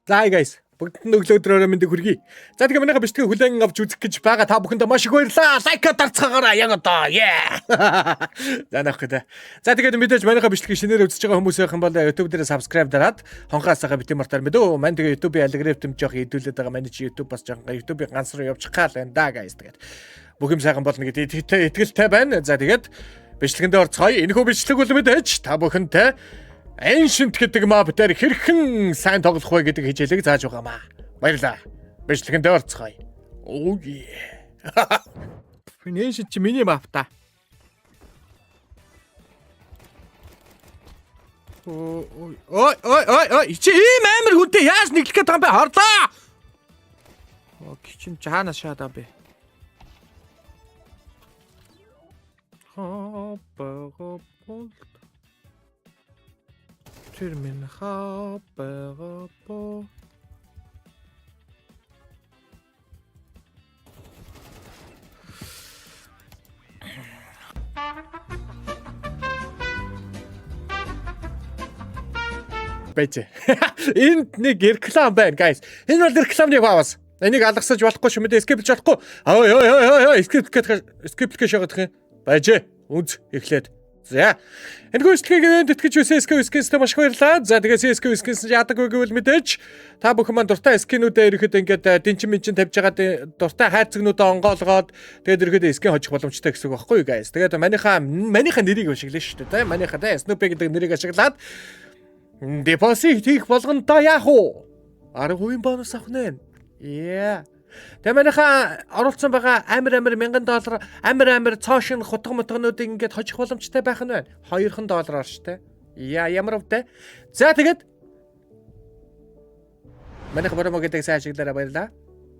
За guys, бүгдэнд нь өглөө өдрөөрөө мэндийг хүргэе. За тэгээ манайха бичлэгээ хүлээн авч үзэх гэж байгаа та бүхэндээ маш их баярлалаа. Лайк дарцгаагаарай яг одоо. Yeah. За наах гэдэг. За тэгээд мэдээж манайха бичлэгийг шинээр үзэж байгаа хүмүүс байх юм бол YouTube дээр subscribe дараад хонхоосоо бити мартаар мэдөө. Мань тэгээ YouTube-ийн алгоритм жоох идүүлээд байгаа. Манай чи YouTube бас жоохон YouTube-ийн ганц руу явчих гал байна да guys. Тэгээд бүх юм сайхан болно гэдэг итгэлтэй байна. За тэгээд бичлэгэндээ орцгоё. Энэхүү бичлэг бол мэдээж та бүхэнтэй Ancient гэдэг map дээр хэрхэн сайн тоглох вэ гэдэг хичээлийг зааж байгаамаа. Баярлалаа. Бичлэгэндээ орцгоё. Oh yeah. Энэ Ancient чи миний map та. Ой ой ой ой ой, чи ийм амар хүнтэй яаж нэглэх гээд байгаа юм бэ? Хорлоо. Оо чин чаанаас шаадаа бэ? Хоппо Тэр минь хаппо. Байж. Энд нэг реклам байна, guys. Энэ бол рекламны пауз. Энийг алгасаж болохгүй шүү мэдээ skip лж болохгүй. Ой ой ой ой, skip гэх skip лэх шагаад юм. Байж. Үнз эхлээд. За. Энэхүү бичлэгийг энд итгэж байсан SK Skins-тэй маш их баярлалаа. За тэгээ CSK Skins яадаг вэ гэвэл мэдээж та бүхэн маань дуртай skin үүдээ ерөөхдөө ингээд дэнчин минчин тавьж байгаа дуртай хайрцагнуудаа онгоолгоод тэгээд ерөөхдөө skin хожих боломжтой гэсэн үг байхгүй юу guys. Тэгээд манийхаа нэрийг ашиглана шүү дээ. Манийхаа те Snoopy гэдэг нэрийг ашиглаад депозит хийх болгондоо яах вэ? 10% бонус авах нэ. Yeah. Тэгээ манайхаа оруулсан байгаа амир амир 1000 доллар амир амир цоо шин хутга мутгануудыг ингээд хожих боломжтой байх нь байна. 2 доллараар штэ. Яа, ямар өвтэй. За тэгээд манайха promo гэдэг сайн ашиглаарай, баярлаа.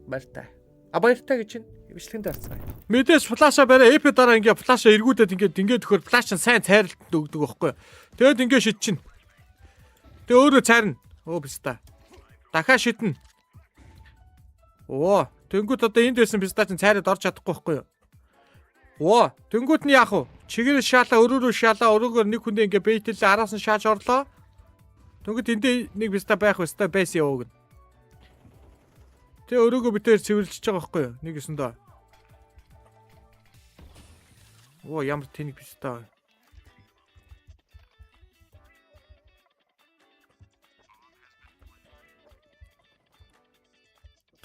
Баяртай. А баяртай гэж чинь бичлэгэнд орцгоо. Мэдээж flash аа барай EP дараа ингээд flash аа эргүүдээд ингээд ингээд төхөр flash нь сайн цайралт өгдөг байхгүй. Тэгээд ингээд шидчихнэ. Тэгээ өөрөө цайрна. Өө писта. Дахиад шиднэ. Оо, тэнгүүт одоо энд байсан писта чинь цайраад орж чадахгүй байхгүй юу? Оо, тэнгүүт нь яах вэ? Чигээр шаалаа, өрөөрөө шаалаа, өрөөгөр нэг хүндээ ингээ bait лээ, араас нь шааж орлоо. Тэнгүүт эндээ нэг писта байх өстой байсан явуу гэн. Тэгээ өрөөгөө битээр цэвэрлчихэж байгаа байхгүй юу? Нэг өсөндөө. Оо, ямар тэнэг писта вэ?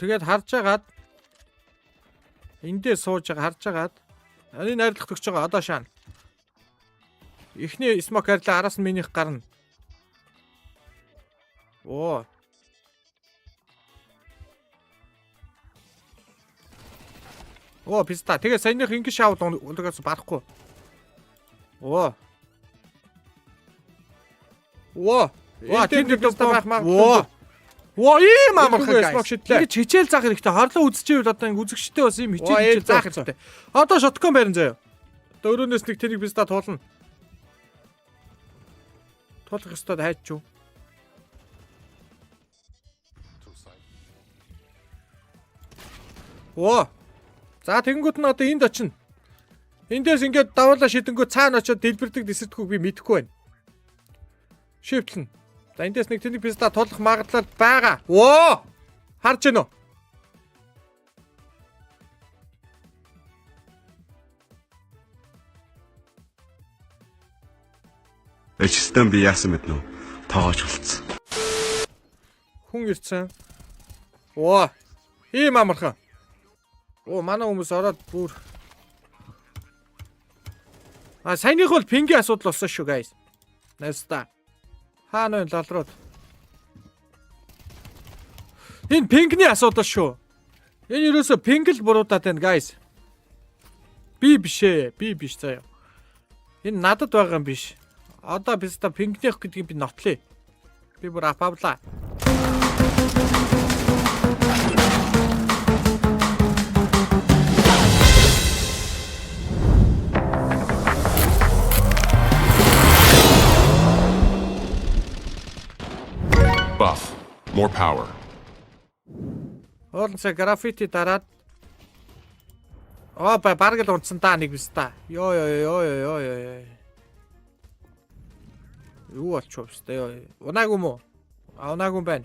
Тэгээд харж агаад эндээ сууж байгаа харж агаад энэ найрлах төгсөж байгаа одоо шаана. Эхний smoke арилаа, араас нь минийх гарна. Оо. Оо, писта. Тэгээ саяных ингэ шаавал улагаас барахгүй. Оо. Оо. Оо, тэнд писта байх магадлал. Оо, ийм амархан smoke шидлээ. Ингэж хичээл заах хэрэгтэй. Хорлоо үзчихээвэл одоо ингэ үзэгчтэй бас ийм хичээл хичээл заах хэрэгтэй. Одоо shotgun барин заяа. Одоо өрөөнөөс нэг тэрийг писта туулна. Туулах ёстой хайч юу. Оо. За тэгэнгүүт нь одоо энд очино. Эндээс ингээд даваалаа шидэнгүү цаана очиод дэлбэрдэг дисэрдэггүй би мэдэхгүй байна. Shift лэн. За эндээс нэг тэнэг писта тулах магадлал байгаа. Оо! Харж гэнэ үү? Эчстэн би яасан мэднэ үү? Тоогооч болцсон. Хүн ирсэн. Оо. Ийм амархан. Оо, манай хүмүүс ороод бүр. А саяных бол ping ийн асуудал болсон шүү guys. Найста. Хаана вэ лалрууд? Энэ ping ний асуудал шүү. Энэ ерөөсө ping л буруудаад байна guys. Би биш ээ. Би биш заяа. Энэ надад байгаа юм биш. Одоо биста ping нийх гэдгийг би нотлоо. Би бүр апавлаа. Buff. More power. Уулын граффити дараад. Аа ба бараг л унтсан да нэг биз та. Йоо ёо ёо ёо ёо ёо. Юу болчих вэ биз та ёо. Унаагүй юм уу? А унаагүй юм байна.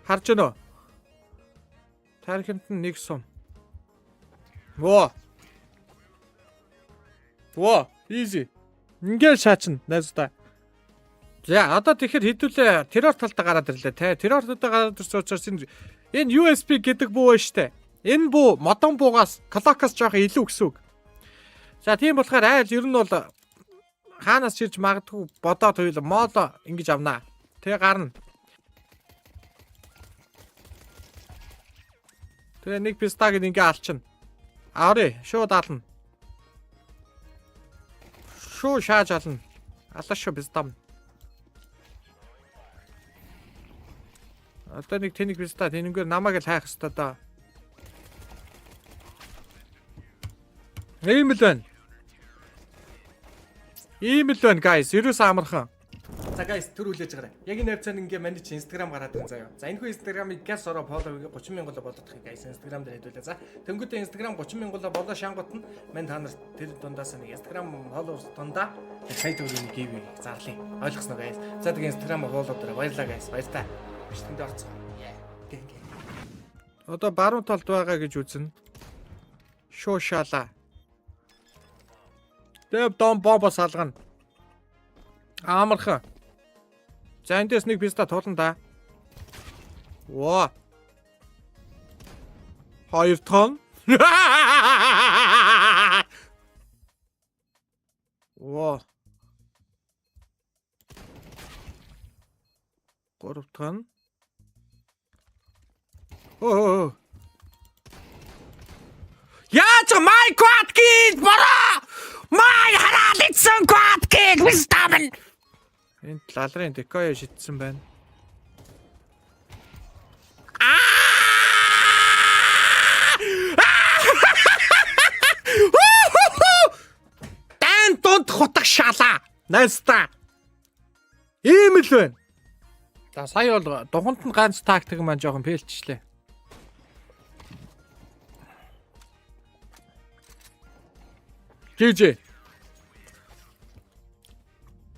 Харж байна уу? Тархинд нь нэг сум. Во. Во, easy. Ингээл шаачна найзуудаа. За одоо тэгэхээр хэдүүлээ террор талдаа гараад ирлээ те. Террор талдаа гараад ирсэн учраас энэ USB гэдэг буу байна штэ. Энэ буу модон буугаас Glock-аас жоохон илүү гэсэн үг. За тийм болохоор айл ер нь бол хаанаас чирж магадгүй бодоод хоёул мооло ингэж авнаа. Тэгээ гарна. Тэгээ нэг пистаг ингээ алчна. Ари шууд ална. Шуу шааж ална. Алаа шүү пистам. Одоо нэг тэнэг писта тэнэнгээр намайг л хайх хэвээр доо. Ийм л байна. Ийм л байна guys. Ерөөс амархан. За guys төр хүлээж гараа. Яг энэ хавцаанд ингээ манай чи Instagram гараад ирэн заяа. За энэ хүү Instagram-ыг гяс ороо follow-ыг 30 мянга болоодох guys Instagram дээр хэдүүлээ. За тэнгуүтээ Instagram 30 мянга болоо шангууд нь мань та нарт тэр дундаас нэг Instagram followers дундаа сая төгрөгийн giveaway зарлая. Ойлгосноо guys. За тэгээ Instagram follow дээр баярлаа guys. Баяртай. Бичлэгэнд орцгоо. Гэнг. Одоо баруун талд байгаа гэж үзнэ. Шуу шалаа. Тэв дом бомбо салгана. Амархан. За эндээс нэг писта тулна да. Во. Хоёр тон. Во. Гурав тон. Оо. Яаж my quad kill бороо! My хараалцсан quad kill wisdom. Энд лалрын декоё шидсэн байна. Дан дунд хутаг шалаа. Найста. Ийм л байна. За сая бол дуганд нь ганц тактик маань жоохон фейлчлээ. GG.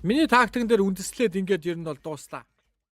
Миний тактикэн дээр үндэслээд ингээд ер нь бол дууслаа.